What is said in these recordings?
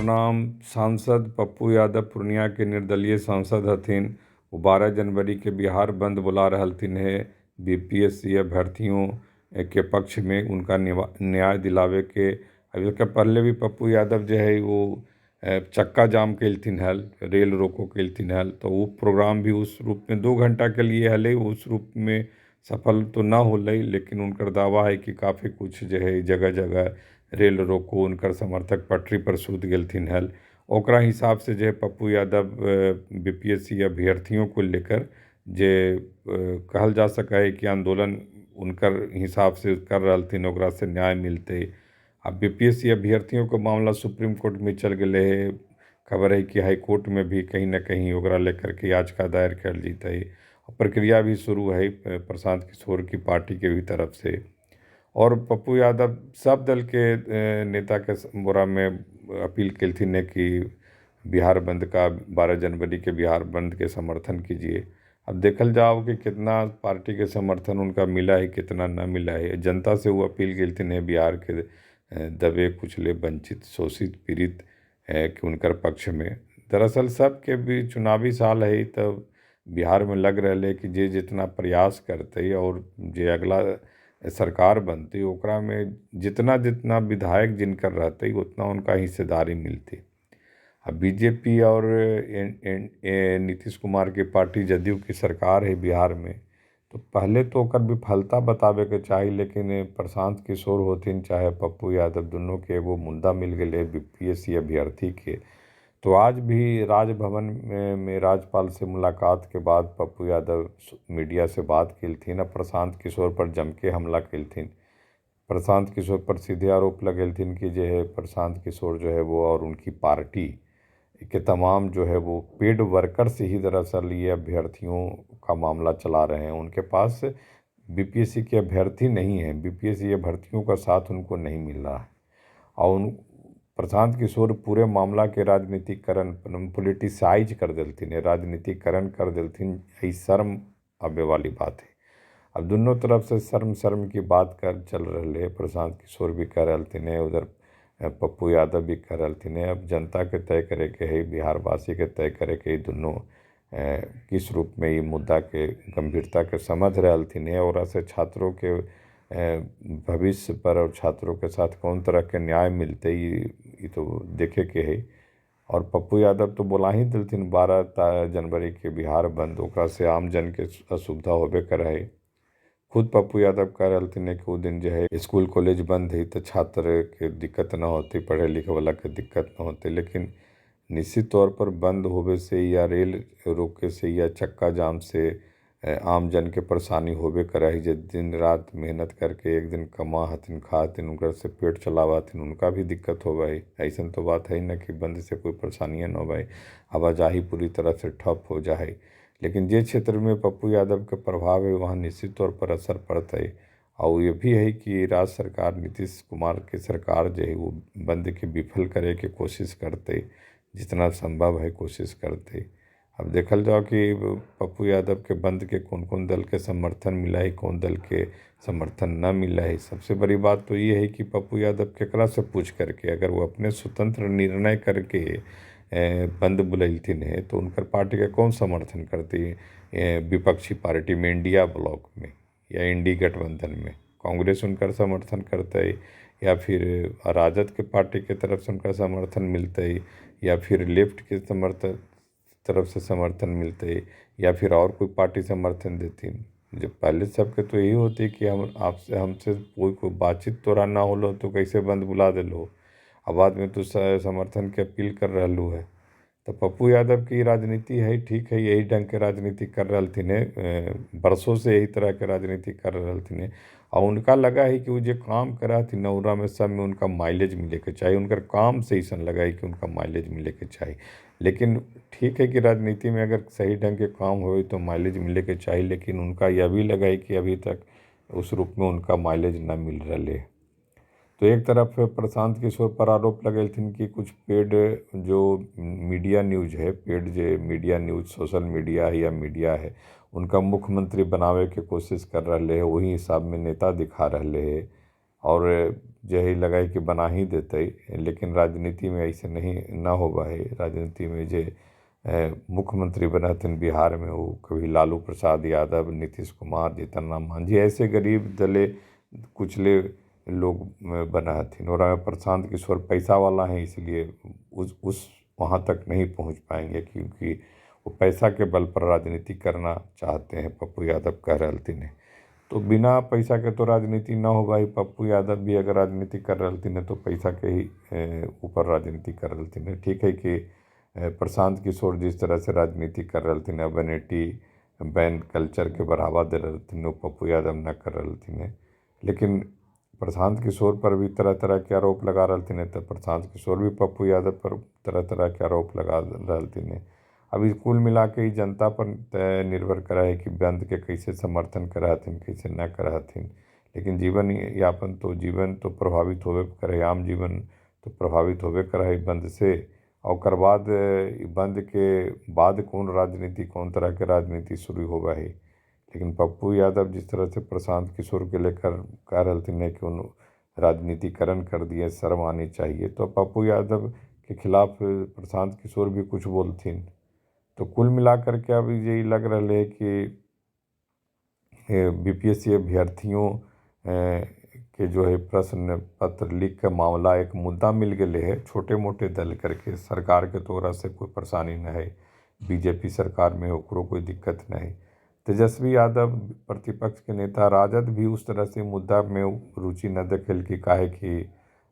प्रणाम। सांसद पप्पू यादव पूर्णिया के निर्दलीय सांसद हथिन। वो 12 जनवरी के बिहार बंद बुला रहलथिन हे। बीपीएससी अभ्यर्थियों के पक्ष में उनका न्याय दिलावे के। अभी के पहले भी पप्पू यादव जो है वो चक्का जाम केलथिन हल, रेल रोको केलथिन हल, तो वो प्रोग्राम भी उस रूप में 2 घंटा के लिए हले, उस रूप में सफल तो न होलै, लेकिन उनकर दावा है कि काफ़ी कुछ जो है जगह जगह रेल रोको उनकर समर्थक पटरी पर सुत गेलथिन हल। ओकरा हिसाब से जे पप्पू यादव बीपीएससी अभ्यर्थियों को लेकर जे कहल जा सकै है कि आंदोलन उनकर हिसाब से कर रहलथिन, ओकरा से न्याय मिलतै। अब बीपीएससी अभ्यर्थियों के मामला सुप्रीम कोर्ट में चल गेलै है। खबर है कि हाई कोर्ट में भी कहीं ना कहीं ओकरा लेकर के याचिका दायर कयल जैतै। प्रक्रिया भी शुरू है प्रशांत किशोर की पार्टी के भी तरफ से। और पप्पू यादव सब दल के नेता के बोरा में अपील केलथिन है कि बिहार बंद का 12 जनवरी के बिहार बंद के समर्थन कीजिए। अब देखल जाओ कि कितना पार्टी के समर्थन उनका मिला है, कितना न मिला है। जनता से वो अपील केलथिन है बिहार के दबे कुचले वंचित शोषित पीड़ित कि उनकर पक्ष में। दरअसल सबके भी चुनावी साल है, तब बिहार में लग रहा है कि जे जितना प्रयास करते और जे अगला सरकार बनती ओकरा में जितना जितना विधायक जिनकर रहते उतना उनका हिस्सेदारी मिलती। अब बीजेपी और एन, एन, ए, नीतीश कुमार के पार्टी जदयू की सरकार है बिहार में, तो पहले तो ओकर विफलता बतावे के चाही, लेकिन प्रशांत किशोर होथिन चाहे पप्पू यादव दुनू के एगो मुद्दा मिल गेलै बीपीएससी अभ्यर्थी के। तो आज भी राजभवन में राज्यपाल से मुलाकात के बाद पप्पू यादव मीडिया से बात केलथिन आ प्रशांत किशोर पर जम के हमला केलथिन। प्रशांत किशोर पर सीधे आरोप लगेलथिन कि जो है प्रशांत किशोर जो है वो और उनकी पार्टी के तमाम जो है वो पेड वर्कर्स ही दरअसल ये अभ्यर्थियों का मामला चला रहे हैं। उनके पास बीपीएससी के अभ्यर्थी नहीं हैं, बीपीएससी अभ्यर्थियों का साथ उनको नहीं मिल रहा है। और उन प्रशांत किशोर पूरे मामला के राजनीतिकरण पोलिटिसाइज कर देलथिन, राजनीतिकरण कर देलथिन। ई शर्म आबे वाली बात है। अब दोनों तरफ से शर्म शर्म की बात कर चल रही है। प्रशांत किशोर भी कह रहलथिन है, उधर पप्पू यादव भी कह रहलथिन है। अब जनता के तय करे के है, बिहारवासी के तय करे के दोनों किस रूप में ये मुद्दा के गंभीरता के समझ रहलथिन है और ऐसे छात्रों के भविष्य पर और छात्रों के साथ कौन तरह के न्याय मिलते ये तो देखे के है। और पप्पू यादव तो बोला ही दिलथिन 12 जनवरी के बिहार बंद, ओकरा से आम जन के असुविधा होबे कर है। खुद पप्पू यादव कह रहलथिन कि वो दिन जो है स्कूल कॉलेज बंद है तो छात्र के दिक्कत न होती, पढ़े लिखे वाला के दिक्कत न होती, लेकिन निश्चित तौर पर बंद होवे से या रेल रोके से या चक्का जाम से आम जन के परेशानी होबे करै है। जे दिन रात मेहनत करके एक दिन कमा हथिन खा हथिन उनकर से पेट चलावा हथिन उनका भी दिक्कत होबे है। ऐसा तो बात है न कि बंद से कोई परेशानी न होबे, आवाजाही पूरी तरह से ठप हो जाए। लेकिन जे क्षेत्र में पप्पू यादव के प्रभाव है वहाँ निश्चित तौर पर असर पड़ता है। और ये भी है कि राज्य सरकार नीतीश कुमार के सरकार जो है वो बंद के विफल करे के कोशिश करते, जितना संभव है कोशिश करते। अब देखल जाओ कि पप्पू यादव के बंद के कौन कौन दल के समर्थन मिला है, कौन दल के समर्थन न मिला है। सबसे बड़ी बात तो ये है कि पप्पू यादव केकरा से पूछ करके अगर वो अपने स्वतंत्र निर्णय करके बंद बुलैलथिन है तो उनकर पार्टी के कौन समर्थन करती है। विपक्षी पार्टी में इंडिया ब्लॉक में या इंडी गठबंधन में कांग्रेस उनकर समर्थन करते या फिर राजद के पार्टी के तरफ से उनका समर्थन मिलते या फिर लेफ्ट के समर्थन तरफ से समर्थन मिलते या फिर और कोई पार्टी समर्थन देती। जब पहले सबके तो यही होती कि हम आपसे हमसे कोई कोई बातचीत तोरा ना होलो तो कैसे बंद बुला देलो, अब बाद में तो समर्थन के अपील कर रहलू है। तो पप्पू यादव की राजनीति है, ठीक है, यही ढंग के राजनीति कर रहलथिन है, बरसों से यही तरह के राजनीति कर रहलथिन है। और उनका लगा है कि वो जो काम करा थी नौरा में सब में उनका माइलेज मिले के चाहिए, उनकर काम से ऐसा लगा है कि उनका माइलेज मिले के चाहिए। लेकिन ठीक है कि राजनीति में अगर सही ढंग के काम हो तो माइलेज मिले के चाहिए, लेकिन उनका यह भी लगा है कि अभी तक उस रूप में उनका माइलेज न मिल रहा है। तो एक तरफ प्रशांत किशोर पर आरोप लगेलथिन कि कुछ पेड जो मीडिया न्यूज है, पेड जे मीडिया न्यूज सोशल मीडिया है या मीडिया है, उनका मुख्यमंत्री बनावे के कोशिश कर रहे है, वही हिसाब में नेता दिखा रहे है। और जे है लगै कि बना ही देतै, लेकिन राजनीति में ऐसे नहीं न होबऽ है। राजनीति में जे मुख्यमंत्री बनऽ हथिन बिहार में वो कभी लालू प्रसाद यादव, नीतीश कुमार, जीतन राम मांझी ऐसे गरीब दले कुचले लोग बनऽ हथिन। और प्रशांत किशोर पैसा वाला है, इसलिए उस वहाँ तक नहीं पहुँच पाएंगे, क्योंकि वो पैसा के बल पर राजनीति करना चाहते हैं, पप्पू यादव कह रहलथिन हैं। तो बिना पैसा के तो राजनीति न होगा ही। पप्पू यादव भी अगर राजनीति कर रहलथिन हैं तो पैसा के ही ऊपर राजनीति कर रहलथिन हैं। ठीक है कि प्रशांत किशोर जिस तरह से राजनीति कर रहलथिन हैं, वैनिटी बैन कल्चर के बढ़ावा दे रहलथिन, वो पप्पू यादव न कर रहलथिन हैं। लेकिन प्रशांत किशोर पर भी तरह तरह के आरोप लगा रहलथिन हैं, तो प्रशांत किशोर भी पप्पू यादव पर तरह तरह के आरोप लगा रहलथिन हैं। अभी कुल मिला के जनता पर निर्भर करा है कि बंद के कैसे समर्थन करा हथिन, कैसे न करा हथिन। लेकिन जीवन यापन तो जीवन तो प्रभावित होबे करे, आम जीवन तो प्रभावित होबे करे है बंद से। और बाद बंद के बाद कौन राजनीति, कौन तरह के राजनीति शुरू होबा है। लेकिन पप्पू यादव जिस तरह से प्रशांत किशोर के लेकर कह रहलथिन हैं कि उन राजनीतिकरण कर दिए, शर्म आनी चाहिए, तो पप्पू यादव के खिलाफ प्रशांत किशोर भी कुछ बोलथिन। तो कुल मिला करके अब यही लग रहा है कि बीपीएससी अभ्यर्थियों के जो है प्रश्न पत्र लीक का मामला एक मुद्दा मिल गए है छोटे मोटे दल करके। सरकार के तोरा से कोई परेशानी न है, बीजेपी सरकार में ओकरो कोई दिक्कत नहीं। तेजस्वी यादव प्रतिपक्ष के नेता, राजद भी उस तरह से मुद्दा में रुचि न देखेल कि काहे कि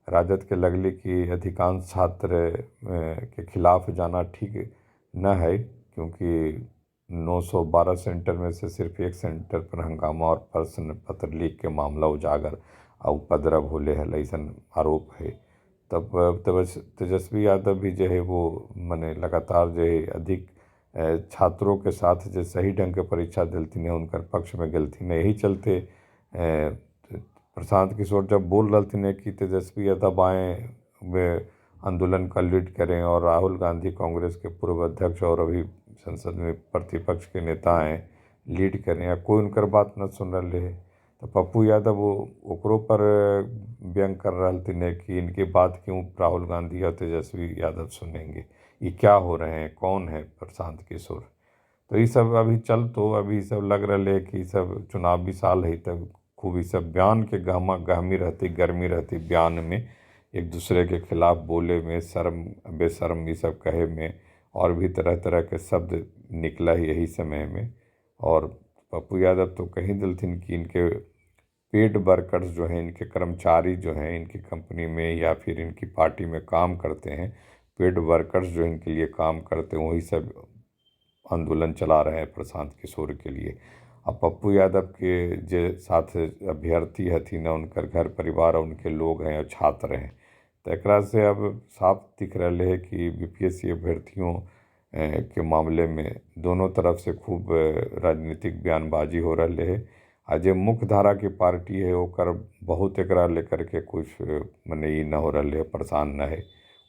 राजद के लगले कि अधिकांश छात्र के खिलाफ जाना ठीक न है, क्योंकि 912 सेंटर में से सिर्फ एक सेंटर पर हंगामा और प्रश्न पत्र लीक के मामला उजागर और उपद्रव होले हल, ऐसा आरोप है। तब तेजस्वी यादव भी जो है वो मने लगातार जो है अधिक छात्रों के साथ जो सही ढंग के परीक्षा दिलथिन है उनकर पक्ष में गेलथिन। यही चलते प्रशांत किशोर जब बोल रहलथिन कि तेजस्वी यादव आएँ वे आंदोलन का लीड करें और राहुल गांधी कांग्रेस के पूर्व अध्यक्ष और अभी संसद में प्रतिपक्ष के नेता हैं लीड करें, या कोई उनकर बात न सुन रहे है। तो पप्पू यादव वो ओकरो पर व्यंग कर रहलथिन है कि इनकी बात क्यों राहुल गांधी और तेजस्वी यादव सुनेंगे, ये क्या हो रहे हैं, कौन है प्रशांत किशोर। तो ये सब अभी चल तो अभी सब लग रहा है कि सब चुनावी साल है, तब खूब ये सब बयान के गहमा गहमी रहती, गर्मी रहती बयान में, एक दूसरे के खिलाफ बोले में, शर्म बेशर्म ये सब कहे में, और भी तरह तरह के शब्द निकला ही यही समय में। और पप्पू यादव तो कहीं दिलथिन कि इनके पेड वर्कर्स जो हैं, इनके कर्मचारी जो हैं, इनकी कंपनी में या फिर इनकी पार्टी में काम करते हैं, पेड वर्कर्स जो इनके लिए काम करते हैं वही सब आंदोलन चला रहे हैं प्रशांत किशोर के लिए। अब पप्पू यादव के जे साथ अभ्यर्थी हथिन, उनकर घर परिवार और उनके लोग हैं और छात्र हैं, तो एकरा से अब साफ दिख रहा है कि बीपीएससी अभ्यर्थियों के मामले में दोनों तरफ से खूब राजनीतिक बयानबाजी हो रही है। आ जे मुख्य धारा की पार्टी है ओकर बहुत एकरा लेकर के कुछ मने ई न हो रहा है, परेशान न है,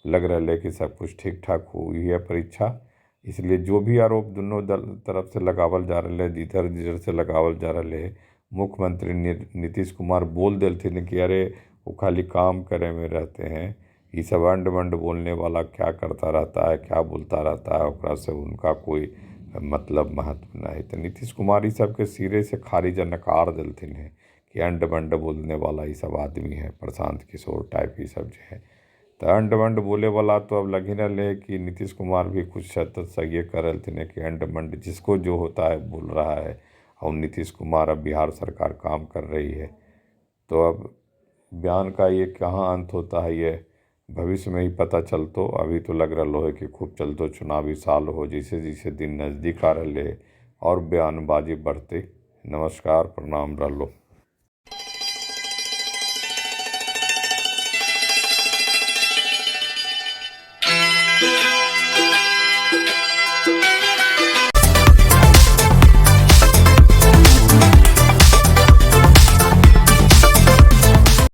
लग रहा है कि सब कुछ ठीक ठाक हुई है परीक्षा। इसलिए जो भी आरोप दोनों दल तरफ से लगावल जा रहा है, जिधर जिधर से लगावल जा रहा है, मुख्यमंत्री नीतीश कुमार बोल देलथिन कि अरे वो खाली काम करे में रहते हैं, ये सब अंड बंड बोलने वाला क्या करता रहता है, क्या बोलता रहता है, ओकरा से उनका कोई मतलब महत्व नहीं। तो नीतीश कुमार ये सब के सिरे से खारिज नकार देलथिन हैं कि अंड बंड बोलने वाला ये सब आदमी है, प्रशांत किशोर टाइप ये सब जो है। तो अंड बंड बोले वाला तो अब लग ही रहा है कि नीतीश कुमार भी कुछ हद तक सही कर रहे कि अंड बंड जिसको जो होता है बोल रहा है, और नीतीश कुमार अब बिहार सरकार काम कर रही है। तो अब बयान का ये कहाँ अंत होता है ये भविष्य में ही पता चल। तो अभी तो लग रहा है कि खूब चल तो चुनावी साल हो, जैसे जैसे दिन नज़दीक आ रहे और बयानबाजी बढ़ते। नमस्कार, प्रणाम रहो।